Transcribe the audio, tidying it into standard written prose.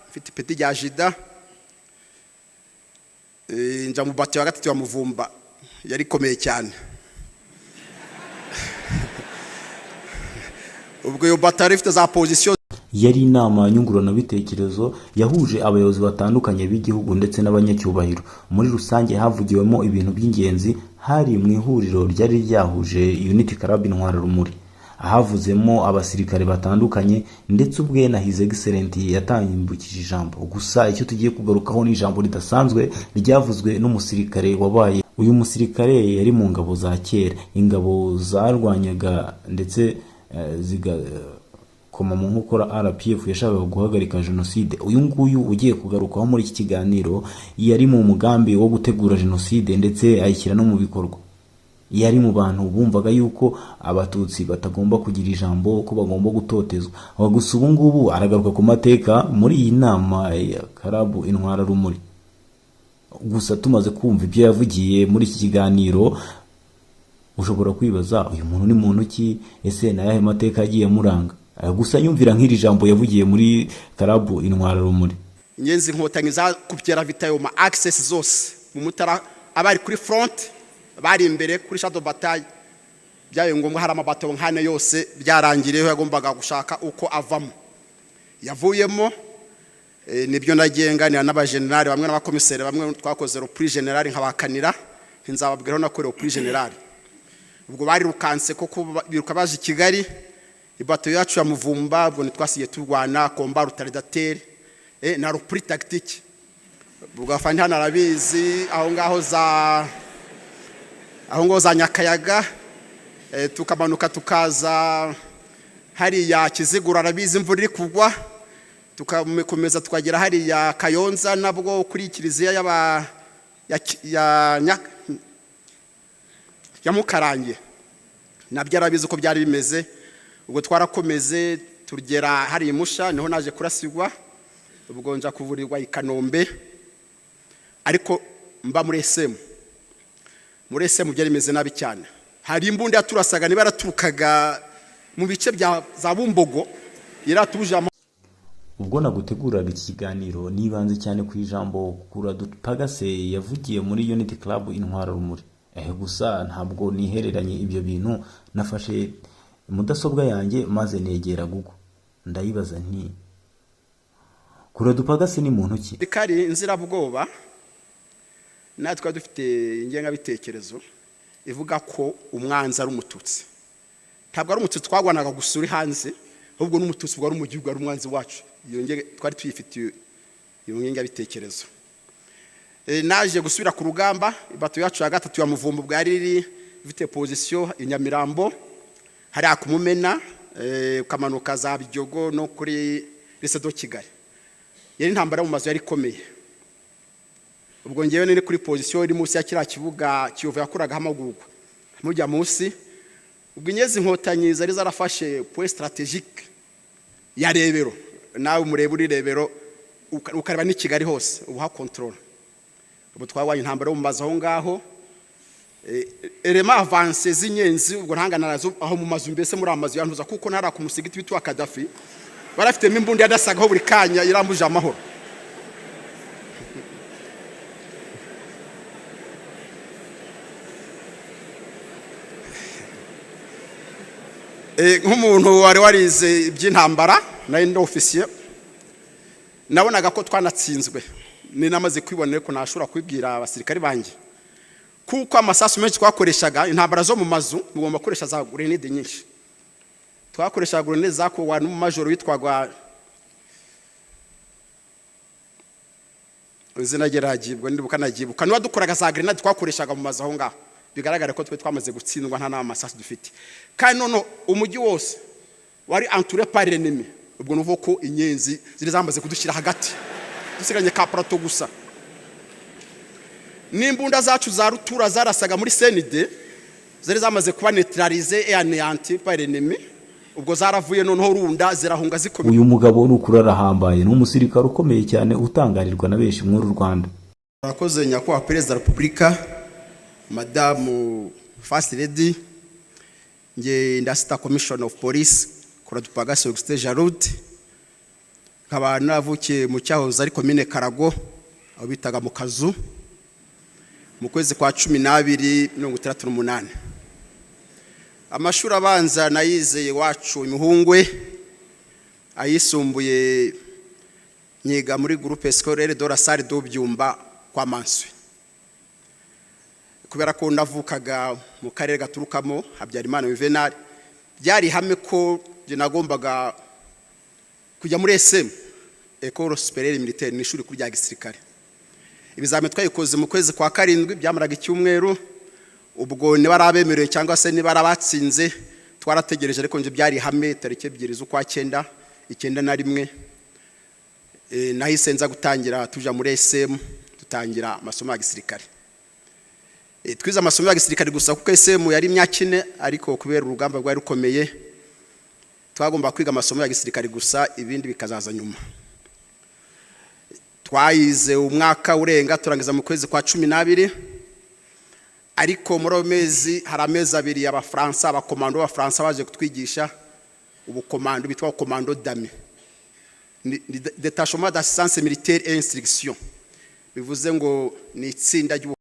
Mfite ipeti rya jida. Nja mu bato ya gatatu ya Muvumba, yari ikomeye cyane. Ubwo iyo bato yari ifite za position. Yari inama nyunguranabitekerezo yahuje abayobozi batandukanye b'igihugu ndetse n'abanyacyubahiro muri rusange. Havugiwemo ibintu by'ingenzi. Hari mu ihuriro ryari ryahuje Unity Club Intwararumuri, ahavuzemo abasirikare batandukanye, ndetse ubwe na His Excellency yatambukije ijambo. Gusa icyo tugiye kugarukaho ni ijambo ridasanzwe ryavuzwe n'umusirikare wabaye. Uyu musirikare yari mu ngabo za kera, ingabo zarwanyaga ndetse zigakoma mu nkokora RPF yashakaga guhagarika jenoside. Uyu nguyu ugiye kugarukaho muri iki kiganiro yari mu mugambi wo gutegura jenoside, ndetse ayishyira no mu bikorwa. Yari mu bantu bumvaga yuko Abatutsi batagomba kugira ijambo, ko bagomba gutotezwa. Aho gusa ubu ngubu aragaruka ku mateka muri iyi nama ya Club Intwararumuri. Gusa tumaze kumva ibyo yavugiye muri iki kiganiro, ushobora kwibaza: uyu muntu ni muntu ki? Ese ni ayahe mateka yagiye amuranga? Gusa yumvira nk'iri jambo yavugiye muri Club Intwararumuri. Inyenzi Inkotanyi zakubye ravitaillement axes zose mu Mutara. Abari kuri front, bari imbere kuri champ de bataille, byabaye ngombwa hari amabato nkane yose byarangiriyeho. Yagombaga gushaka uko avamo, yavuyemo. Nibyo nagiye nganira n'abajenerali bamwe n'abakomiseri bamwe, twakoze repli général, nkabakanira nzababwiraho nakorewe repli général. Ubwo barirukanse koko, biruka baje i Kigali. Ibato yacu ya Muvumba, ubwo ntitwasigaye turwana combat retardateur na repli tactique. Ubwo afande hano arabizi, aho ngaho za Nyakayaga, tukamanuka tukaza hariya Kiziguro, arabizi, imvura iri kugwa, tukakomeza tukagera hariya Kayonza, nabwo kuri kiliziya y'aba ya, ya, ya Mukarange, nabyo arabizi uko byari bimeze. Ubwo twarakomeze tugera hariya Musha, niho naje kurasigwa. Ubwo nja kuvurirwa i Kanombe, ariko mba muri SM. Muri SM byari bimeze nabi cyane. Hari imbunda yaturasaga, niba yaraturukaga mu bice bya za Bumbogo, yaratubuje. Ubwo naguteguraga iki kiganiro, nibanze cyane ku ijambo Kuradupagase yavugiye muri Unity Club Intwararumuri. Gusa ntabwo nihereranye ibyo bintu. Nafashe mudasobwa yanjye maze negera Google, ndayibaza nti: "Kuradupagase ni muntu ki?" Kari inzirabwoba. Natwe dufite ingengabitekerezo ivuga ko umwanzi ari Umututsi. Ntabwo ari Umututsi twagwanaga gusa uri hanze, ahubwo n'Umututsi wari mu gihugu ari umwanzi wacu. Iyo twari tuyifitiye iyo ngengabitekerezo. Naje gusubira ku rugamba. Ibato yacu ya gatatu ya Muvumba bwari iri ifite position i Nyamirambo, hariya ku Mumena, ukamanuka za Biryogo no kuri Lycée de Kigali. Yari intambara mu mazu, yari ikomeye. Ubwo ngewe nari kuri position iri munsi ya kiriya kibuga Kiyovu yakoragaho amahugurwa, mujya munsi. Ubwo Inyenzi Inkotanyi zari zarafashe point stratégique ya Rebero. Nawe mureba uri Rebero, ukareba n'i Kigali hose, ubu hakontorora. Ubu twabaye intambara yo mu mazu aho ngaho, éléments avancés z'inyenzi. Ubwo ntangana nazo aho mu mazu, mbese muri amazu yantuza, kuko ntara ku musigiti witwa Kadafi, barafitemo imbunda yadasagaho buri kanya, irambuje amahoro. Nk'umuntu wari warize iby'intambara, nari ndi ofisiye, nabonaga ko twanatsinzwe. Ni namaze kwibonera ko ntashobora kubibwira abasirikari banjye, kuko amasasu menshi twakoreshaga, intambara zo mu mazu mugomba gukoresha za grenade nyinshi. Twakoreshaga grenade zakorwa n'umumajoro witwaga, izina rye ragibwa ndibuka, nagibuka, niba dukoraga za grenade twakoreshaga mu mazu aho ngaho. Bigaragara ko twe twamaze gutsindwa, nta n'amasasu dufite, kandi none umujyi wose wari entouré par l'ennemi. Ubwo ni ko inyenzi ziri zamaze kudushyira hagati, dusigaranye ka plateau gusa. N'imbunda zacu za rutura zarasaga muri CND zari zamaze kuba neutralisées et anéanties par l'ennemi. Ubwo zaravuye, noneho runda zirahunga zikomeye. Uyu mugabo ni ukuri arahambaye, ni umusirikare ukomeye cyane utangarirwa na benshi muri uru Rwanda. Murakoze, Nyakubahwa Perezida wa Repubulika, Madamu First Lady. Nge ndi Assistant Commissioner of Police Kuradupagasi Augustin Jarud. Nkaba navukiye mu cyahoze ari Komine Karago, aho bitaga mu Kazu, mu kwezi kwa 12 68. Amashuri abanza nayizeye iwacu Imihungwe, ayisumbuye nyiga muri Groupe Scolaire de la Salle de Byumba kwa Manswe. Kubera ko navukaga mu karere gaturukamo Habyarimana Juvenal, byari ihame ko njye nagombaga kujya muri ESM, École Supérieure Militaire, ni ishuri rya gisirikare. Ibizamini twayikoze mu kwezi kwa karindwi, byamaraga icyumweru. Ubwo niba ari abemerewe cyangwa se niba ari abatsinze, twarategereje, ariko njye byari ihame. Tariki 2 z'ukwa cyenda 91 nahise nza gutangira, tuja muri ESM, dutangira amasomo ya gisirikare. Twize amasomo ya gisirikare gusa, kuko ESM yari imyaka 4, ariko kubera urugamba rwari rukomeye twagomba kwiga amasomo ya gisirikare gusa, ibindi bikazaza nyuma. Twayize umwaka urenga, turangiza mu kwezi kwa 12. Ariko muri ayo mezi hari amezi 2 Abafaransa, abakomando b'Abafaransa baje kutwigisha ubukomando bitwa commando DAMI, ni détachement d'assistance militaire et instruction, bivuze ngo ni itsinda ry'ubu